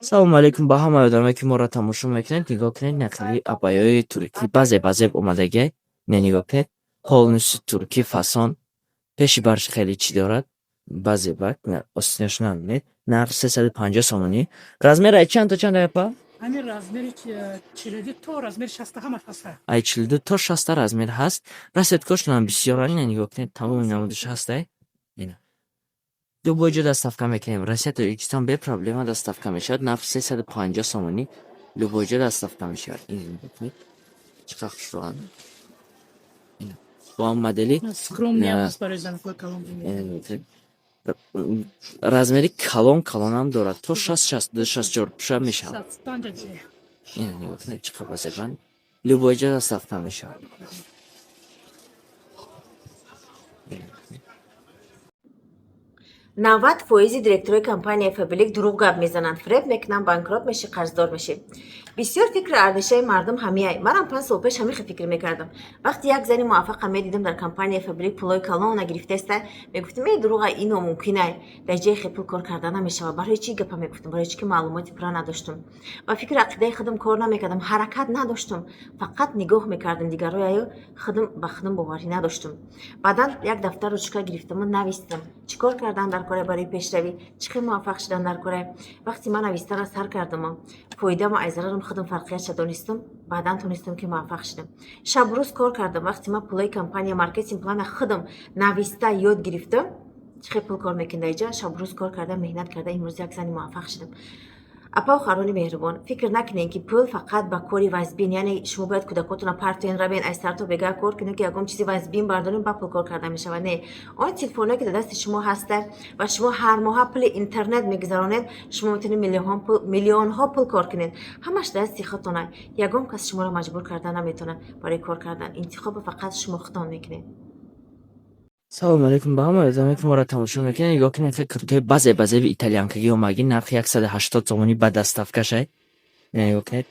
Салому алейкум ба ҳамаи одамое, ки моро тамошо мекунед. Нигоҳ кунед, нақли абайои туркӣ баъзе баъзе омадагиай. Не, нигоҳ кунед, полностью туркӣ, фасон, пеши барш хеле чӣ дорад. Баъзе бак остинашона бинед. Нарх 350 сомонӣ. Размер ай чанд то чанд, апа? Ҳамин размери 42 то размери 60 ҳамаш ҳаста. Ай 42 то 60 размер ҳаст. Расцветкошонам бисёран. Ина, нигоҳ кунед, тамоми намудаш ҳастай. Ина. Любой ҷо доставка мекунем. Россия, Тоҷикистон бе проблема доставка мешавад. Нарх 350 сомонӣ. Любой ҷо доставка мешавад. Ин нигоҳ кунед. Чӣ қадр хушроанд. Ина. Бо ҳам модели Скромный ҳаст барои занҳои калон. Ина, нигоҳ кунед. Размери калон калонам дорад. То 60, 62, 64 пуша мешавад. 65. Ина, нигоҳ кунед, чӣ қадр вазебанд. Любой ҷо доставка мешавад. 90 фоизи директорои компанияи Фаберлик дурӯғ гап мезананд, фиреб мекунанд, банкрот мешӣ, қарздор мешӣ. Бисёр фикру андешаи мардум ҳамияй. Манам 5 сол пеш ҳамин хел фикр мекардам. Вақте як зани муваффақа медидам, дар компанияи Фаберлик пулои калона гирифтаеста, мегуфтам: «Э, дурӯға, ин номумкинай, дар ҷои хел пул кор карда намешавад». Барои чӣ гапа мегуфтам? Барои чӣ ки маълумоти пурра надоштам, ба фикру ақидаи худам кор намекардам, ҳаракат надоштам, фақат нигоҳ мекардам дигаррояю, худам ба худам боварӣ надоштам. Баъдан як дафтар, ручка гирифтаму навистам, чӣ кор кардан дар кора барои пешравӣ, чӣ хел муваффақ шудан дар кора. Вақте ман навистанро сар кардаму фоидаму аз зарарам худам фарқиятша донистам, баъдан тонистам, ки муваффақ шудам. Шабу рӯз кор кардам. Вақте ман пулои компания, маркетинг плана худам нависта ёд гирифтам, чӣ хел пул кор мекунда иҷа, шабу рӯз кор карда, меҳнат карда, имрӯз як зани муваффақ шудам. Апау хоҳарони меҳрубон, фикр накунед, ки пул фақат ба кори вазбин, яъне шумо бояд кӯдакотонро партоен, равен, аз сарто бега кор кунед, ки ягон чизи вазбин бардорем, ба пул кор карда мешавад. Не, он телефоное, ки дар дасти шумо ҳаста ва шумо ҳар моҳа пули интернет мегузаронед, шумо метавонед миллионҳо пул кор кунед. Ҳамаш дасти худтона. Ягон кас шуморо маҷбур карда наметавонад барои кор кардан. Интихобро фақат шумо худтон мекунед. Салому алейкум ба ҳамаи одамое, ки моро тамошо мекунед. Нигоҳ кунед, куртаи баъзе баъзеи итальянкагӣ омагӣ, нархи 180 сомонӣ, ба доставкашай. Нигоҳ кунед.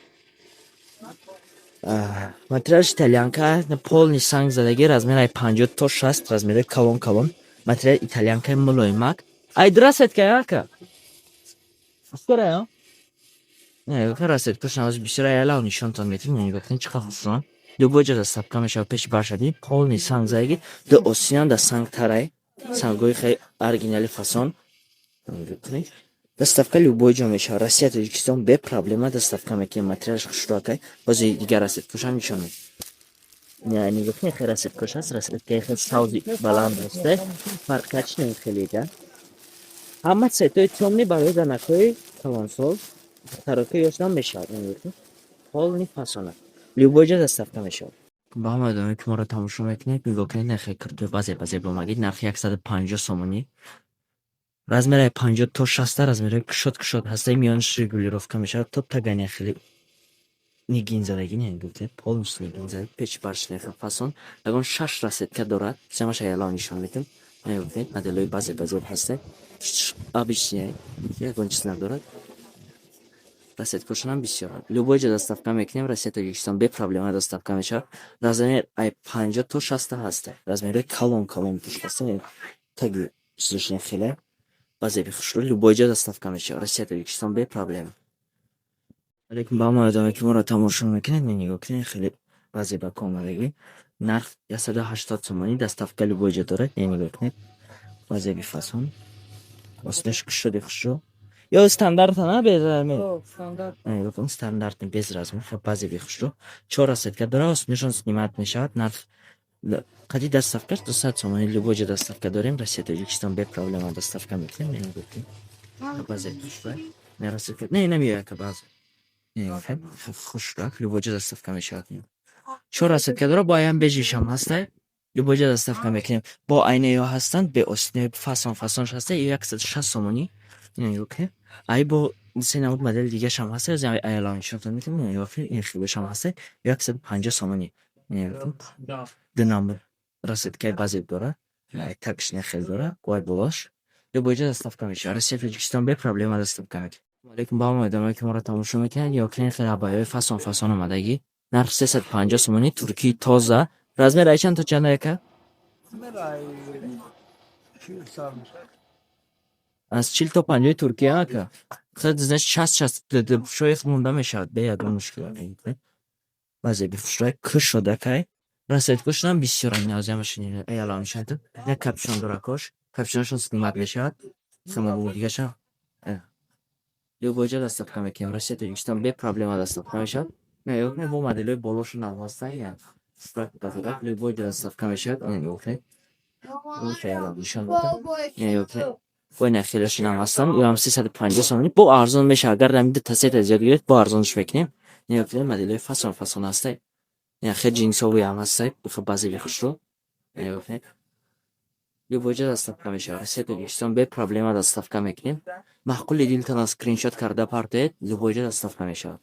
Материалш итальянка, полный санг задагӣ, размераи 50 то 60, размерои калон калон. Материал итальянкаи мулоимак. Ай расцветка яка? Скоро? Нигоҳ кунед, расцветкаш навоз бисёр аялав нишонтон метавонем. Нигоҳ кунед, чӣ қадр хушрӯанд. Любой ҷо доставка мешавад, пеши баршади, полный санг задагӣ, ду осинам да сангтарай. Сангҳои хеле оригинали, фасон. Нигоҳ кунед. Доставка любой ҷо мешавад. Россия, Тоҷикистон бе проблема доставка мекунем. Материалаш хушрӯакай. Бози дигар расцветкошам нишон медиҳам. Нигоҳ кунед, хеле расцветкош ҳаст, расцветкаи хеле савзи баланд аст. Фарқиятш не хеле да. Ҳама цветои тёмный барои занакҳои калонсол, духтаракҳои ёшам мешавад. Нигоҳ кунед. Полный фасона. Любой ҷо доставка мешавад. Ба ҳамаи одамое, ки моро тамошо мекунед, нигоҳ кунед, нархи куртаи баъзе баъзе омагӣ, нархи 150 сомонӣ. Размераи 50 то 60, размерои кушод кушод ҳастаи, миёнаш регулировка мешавад, то тагани хеле нигин задагӣ, нигоҳ кунед, полностью нигин задагӣ, печи барш нехел фасон. Ягон шаш расцветка дорад. Семаша ялав нишон медиҳам. Нигоҳ кунед, моделҳои баъзе баъзе ҳаста. Обычный, ягон чиз надорад. Расцветкошонам бисёранд. Любой ҷо доставка мекунем, Россия, Тоҷикистон бе проблема доставка мешавад. Размер ай 50 то 60 ҳаста. Размерҳои калон калон пушт ҳаста. Таги чизошне хеле баъзе бихушрӯ, любой ҷо доставка мешавад. Россия, Тоҷикистон бе проблема. Алейкум ба ҳамаи одаме, ки моро тамошо мекунед. Нигоҳ кунед, хеле баъзе ба омадагӣ. Нарх 180 сомонӣ, доставка любой ҷо дорад. Нигоҳ кунед. Баъзе бифасон. Осинаш кушоди хушрӯ. Ё стандарта на, без размер? Нигоҳ кун, стандартный, без размер, баъзе бихушрӯ. Чор расцветка дорад, осинашон снимать мешавад. Нарх қади доставкаш 200 сомонӣ, любой ҷо доставка дорем. Россия, Тоҷикистон бе проблема доставка мекунем. Нигоҳ кунед. Баъзе хушрӯ. Не, расцветка. Не, намеояд баъзе. Нигоҳ кунед, хушрӯ, любой ҷо доставка мешавад. Чор расцветка дорад, бо аям бежишам ҳастай. Любой ҷо доставка мекунем. Бо айнаё ҳастанд, бе осинаи фасон фасонш ҳаста, 160 сомонӣ. Нигоҳ кунед. Ай бо се намуд модели дигашам ҳаста, аялав нишонтон медиҳам. Нигоҳ кунед, ин хелешам ҳаста, 150 сомонӣ. Нигоҳ кунед. Ду намуд расцветкаи баъзе дорад. Такш хел дорад, вай болош. Любой ҷо доставка мешавад. Россия, Тоҷикистон бе проблема доставка мекунем. Алейкум ба ҳамаи одамое, ки моро тамошо мекунанд. Нигоҳ кунед, хеле абайҳои фасон фасон омадагӣ. Нарх 350 сомонӣ, туркии тоза. Размер ай чанд то чанд, яка? Размер ай 40 сар мешавад. Аз 40 то 50 Туркия, ака. Кстати, значит, 60 пушои монда мешавад, бе ягон мушкил. Баъзе бифушрай кушодакай. Расцветкошонам бисёр назиамашин аяло мешавад. Як капюшон доракош. Капюшонашон снимать мешавад. Самого дигаша. Любой ҷо доставка мекунем. Россия, Тоҷикистон бе проблема доставка мешавад. Не, ёк не, бо моделҳои болошон ҳам ҳастанд. Любой ҷо доставка мешавад. Нишон додам. Не, ёк не. Бо ина хелашон ҳам ҳастанд. Ӯ ҳам 350 сомонӣ. Бо арзон мешавад. Агар дар дута сета зиёд гиред, бо арзонш мекунем. Не, ёк не, моделҳои фасон фасон ҳастанд. Ина хел ҷинсовӣ ҳам ҳастанд. Баъзе бехушрӯ. Не, ёк не. Любой ҷо доставка мешавад. Россия, Тоҷикистон бе проблема доставка мекунем. Маъқули дилтона скриншот карда партоед, любой ҷо доставка мешавад.